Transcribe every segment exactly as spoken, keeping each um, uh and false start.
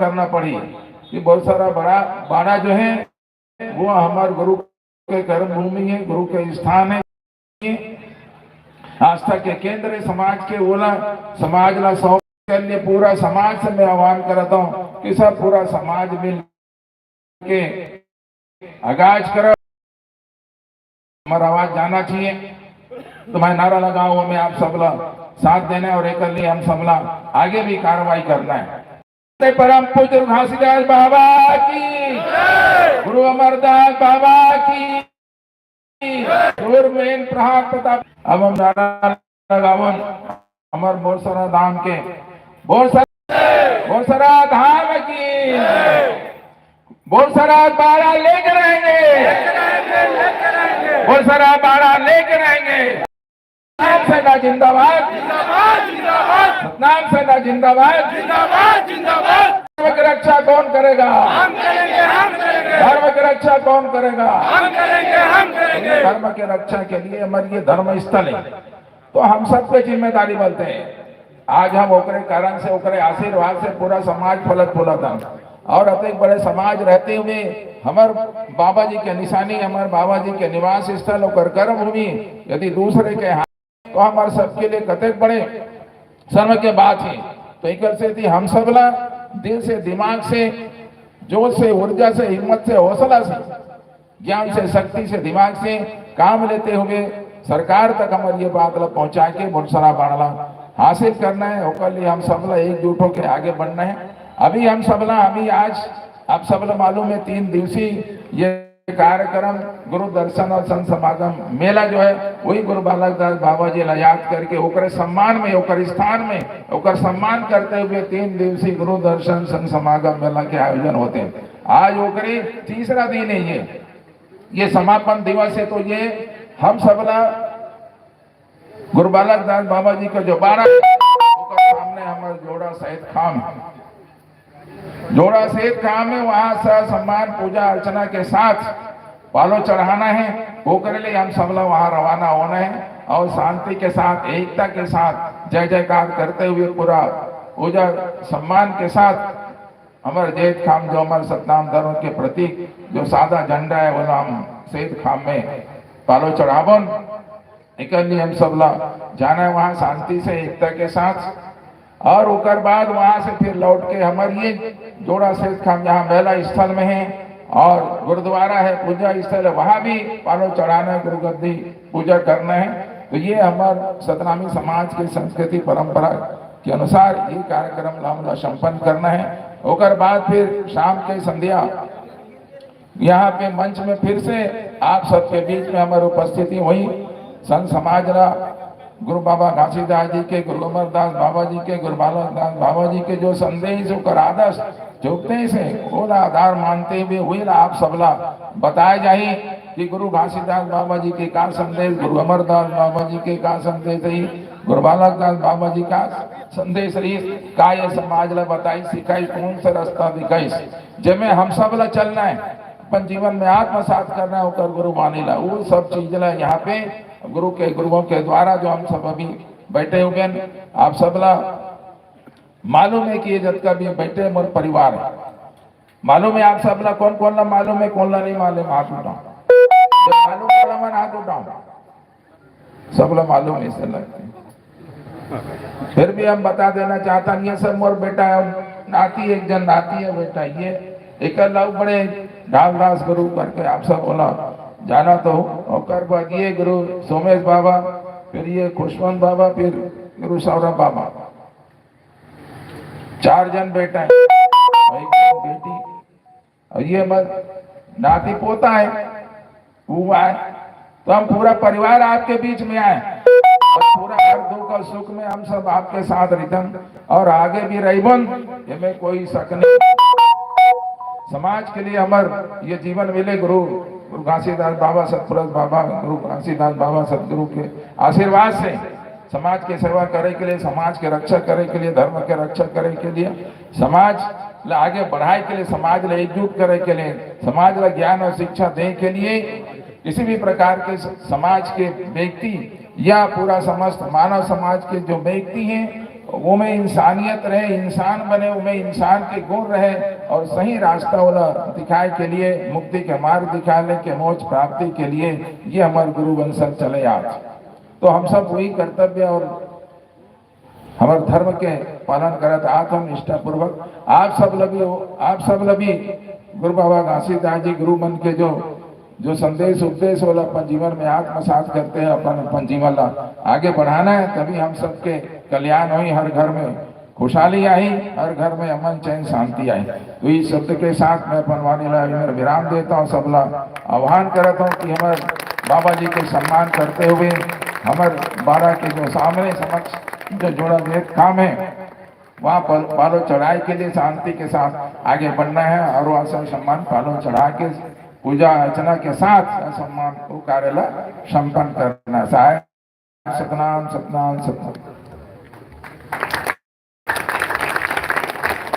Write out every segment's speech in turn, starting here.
करना पड़ी कि बहुत सारा बड़ा बाड़ा जो है वो हमारे गुरु के कर्म भूमि है, गुरु के स्थान है, आस्था के केंद्र है समाज के। ओला समाज ला सौंप के लिए पूरा समाज से मैं आह्वान करता हूँ कि सब पूरा समाज मिल के आगाज करो। हमारा आवाज जाना चाहिए। तो मैं नारा लगा हूं, हमें आप सबला साथ देना है और एक लिए हम सबला आगे भी कार्रवाई करना है। परम पूज्य घासीदास बाबा की, गुरु अमरदास बाबा की, गुरु मेन प्रहार प्रताप। अब हम नारा लगावन हमर बोरसरा धाम के, बोरसरा, बोरसरा धाम की, बोरसरा बाड़ा लेके रहेंगे, बोरसरा बाड़ा लेके रहेंगे। सतनाम सेना जिंदाबाद, जिंदाबाद, जिंदाबाद। सतनाम सेना जिंदाबाद, जिंदाबाद, जिंदाबाद। धर्म की रक्षा कौन करेगा? हम करेंगे, हम करेंगे। धर्म की रक्षा कौन करेगा? हम करेंगे, हम करेंगे। धर्म की रक्षा के लिए हमारे ये धर्म स्थल है, तो हम सबके जिम्मेदारी बनते हैं। आज हम ओकरे कारण से, ओकरे आशीर्वाद से पूरा समाज फलत फूलत है। और अतेक बड़े समाज रहते हुए हमर बाबा जी के निशानी, हमर बाबा जी के निवास स्थल, ओकर कर्म भूमि यदि दूसरे के हाथ, तो हमर सबके लिए कतेक बड़े शर्म के बात है। तो एकर सेती हम सबला दिल से, दिमाग से, जोश से, ऊर्जा से, हिम्मत से, हौसला से, ज्ञान से, शक्ति से, दिमाग से काम लेते हुए सरकार तक हमर ये बात ला पहुंचा के बोरसरा बाड़ा ला हासिल करना है। ओकर लिए हम सबला एकजुट होकर आगे बढ़ना है। अभी हम सबला, अभी आज आप सबला मालूम है, तीन दिवसीय ये कार्यक्रम गुरु दर्शन और संत समागम मेला जो है, वही गुरु बालक दास बाबा जी ला याद करके ओकरे सम्मान में, ओकर स्थान में, ओकर सम्मान करते हुए तीन दिवसीय गुरु दर्शन संत समागम मेला के आयोजन होते हैं। आज ओकरे तीसरा दिन है ये, ये समापन दिवस है। तो ये हम सबला गुरु बालक दास बाबा जी का जो बाड़ा है, ओकर सामने हमर जोड़ा सहित खाम है, जोड़ा सहित खाम है, वहां से सम्मान, पूजा अर्चना के साथ पालो चढ़ाना है। ओकरे लिए हम सबला वहां रवाना होना है और शांति के साथ, एकता के साथ जय जयकार करते हुए पूरा पूजा सम्मान के साथ हमर जेत खाम, जो हमर सतनाम धर्म के प्रतीक, जो सादा झंडा है, वो हम सेत खाम में पालो चढ़ावन। एकर लिए हम सबला जाना है वहां शांति से, एकता के साथ, और ओकर बाद वहां से फिर लौट के हमर ये जोड़ा सेत खाम, जहाँ मेला स्थल में है और गुरुद्वारा है, पूजा स्थल है, वहां भी पालो चढ़ाना है, गुरुगद्दी पूजा करना है। तो ये हमर सतनामी समाज के संस्कृति परंपरा के अनुसार ये कार्यक्रम ला हमला संपन्न करना है। ओकर बाद फिर शाम के संध्या यहाँ पे मंच में फिर से आप सबके बीच में हमर उपस्थिति हुई। संत समाज ला गुरु बाबा घासीदास जी के, गुरु अमरदास बाबा जी के, गुरु बालक दास बाबा जी के जो संदेश, ओकर आदर्श, जो उपदेश है, ओला आधार मानते हुए वही ला आप सबला बताए जाही कि गुरु घासीदास बाबा जी के का संदेश, गुरु अमरदास बाबा जी के का संदेश है, गुरु बालक दास बाबा जी का संदेश रही, का ये समाज ला बताई, सिखाई, कौन सा रास्ता दिखाई, जेमे हम सब ला चलना है, अपन जीवन में आत्मसात करना है, ओकर गुरु बानी ला, वो सब चीज ला यहाँ पे गुरु के, गुरुओं के द्वारा जो हम सब अभी बैठे हुए हैं, आप सब ला मालूम है कि ये जतका भी बैठे हैं, मोर परिवार है। मालूम है आप सब ला, कौन कौन ला मालूम है, कौन ला नहीं मालूम, हाथ उठाओ। जो मालूम वाला मन हाथ उठाओ। सब ला मालूम है, ऐसा लगता है। फिर भी हम बता देना चाहता हूँ, ये सब मोर बेटा है, नाती एक जन नाती है बेटा, ये एकर लव बड़े ढालदास गुरु करके आप सब बोला जाना तो। ओकर बाद ये गुरु सोमेश बाबा, फिर ये खुशवंत बाबा, फिर गुरु सौरभ बाबा, चार जन बेटा है, एक जन बेटी। और ये मत नाती पोता है, वो आए, तो हम पूरा परिवार आपके बीच में आए और पूरा हर दुख और सुख में हम सब आपके साथ रितन और आगे भी रहिबन, एमे कोई शक नहीं। समाज के लिए हमर ये जीवन मिले गुरु, गुरु घासीदास बाबा, सतपुरुष बाबा, गुरु घासीदास बाबा सतगुरु के आशीर्वाद से समाज के सेवा करे के लिए, समाज के रक्षा करे के लिए, धर्म के रक्षा करे के लिए, समाज ला आगे बढ़ाए के लिए, समाज ला एकजुट करे के लिए, समाज ला ज्ञान और शिक्षा दे के लिए, किसी भी प्रकार के स-, समाज के व्यक्ति या पूरा समस्त मानव समाज के जो व्यक्ति हैं, वो में इंसानियत रहे, इंसान बने, वो में इंसान के गुण रहे और सही रास्ता वाला दिखाए के लिए, मुक्ति के मार्ग दिखाने के, मोक्ष प्राप्ति के लिए ये हमारे गुरु वंशज चले आज। तो हम सब वही कर्तव्य और हमारे धर्म के पालन करत आत हम निष्ठापूर्वक। आप सब लगी, आप सब लगी गुरु बाबा घासीदास जी गुरु मन के जो जो संदेश उपदेश वाला अपन जीवन में आत्मसात करते हैं, अपन अपन जीवन ला आगे बढ़ाना है, तभी हम सबके कल्याण होई, हर घर में खुशहाली आई, हर घर में अमन चैन शांति आई। तो इस शब्द के साथ मैं अपन वाणी ला एमेर विराम देता हूँ। सबला आह्वान करता हूँ कि हमारे बाबा जी के सम्मान करते हुए हमारे बारह के जो सामने समक्ष जो जोड़ा देत काम है, वहाँ पर पालो चढ़ाई के लिए शांति के साथ आगे बढ़ना है और वहाँ सब सम्मान पालो चढ़ा के पूजा अर्चना के साथ सम्मान को कार्य ला संपन्न करना है। सतनाम, सतनाम, सतनाम।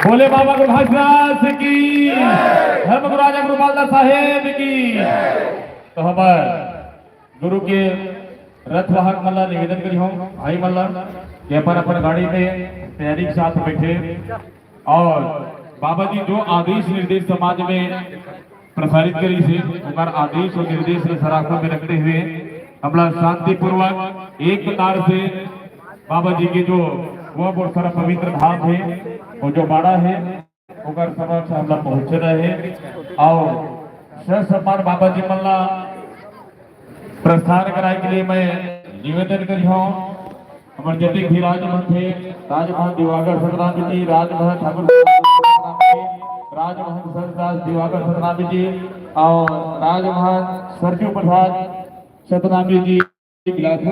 बोले बाबा गुरु घासीदास की, धर्म गुरु राजा गुरु बालदास साहेब की। तो हमारे गुरु के रथवाहक मन ला निवेदन करी हूँ, भाई मन ला, कि अपन अपन गाड़ी में तैयारी के साथ बैठे और बाबा जी जो आदेश निर्देश समाज में प्रसारित करी से, हमार आदेश और निर्देश के सराखों में रखते हुए हमला शांतिपूर्वक एक कतार से बाबा जी के जो वो बहुत सारा पवित्र धाम है और जो बाड़ा है ओकर समक्ष हमला पहुंचना है और सर सम्मान बाबा जी मन ला प्रस्थान कराए के लिए मैं निवेदन करी हूँ। हमारे जतिक भी राजमहंत है, राजमहंत दिवाकर सतनाम जी, राजमहंत ठाकुर सतनाम जी, राजमहंत संतदास दिवाकर सतनाम जी और राजमहंत सरजू प्रसाद सतनाम जी।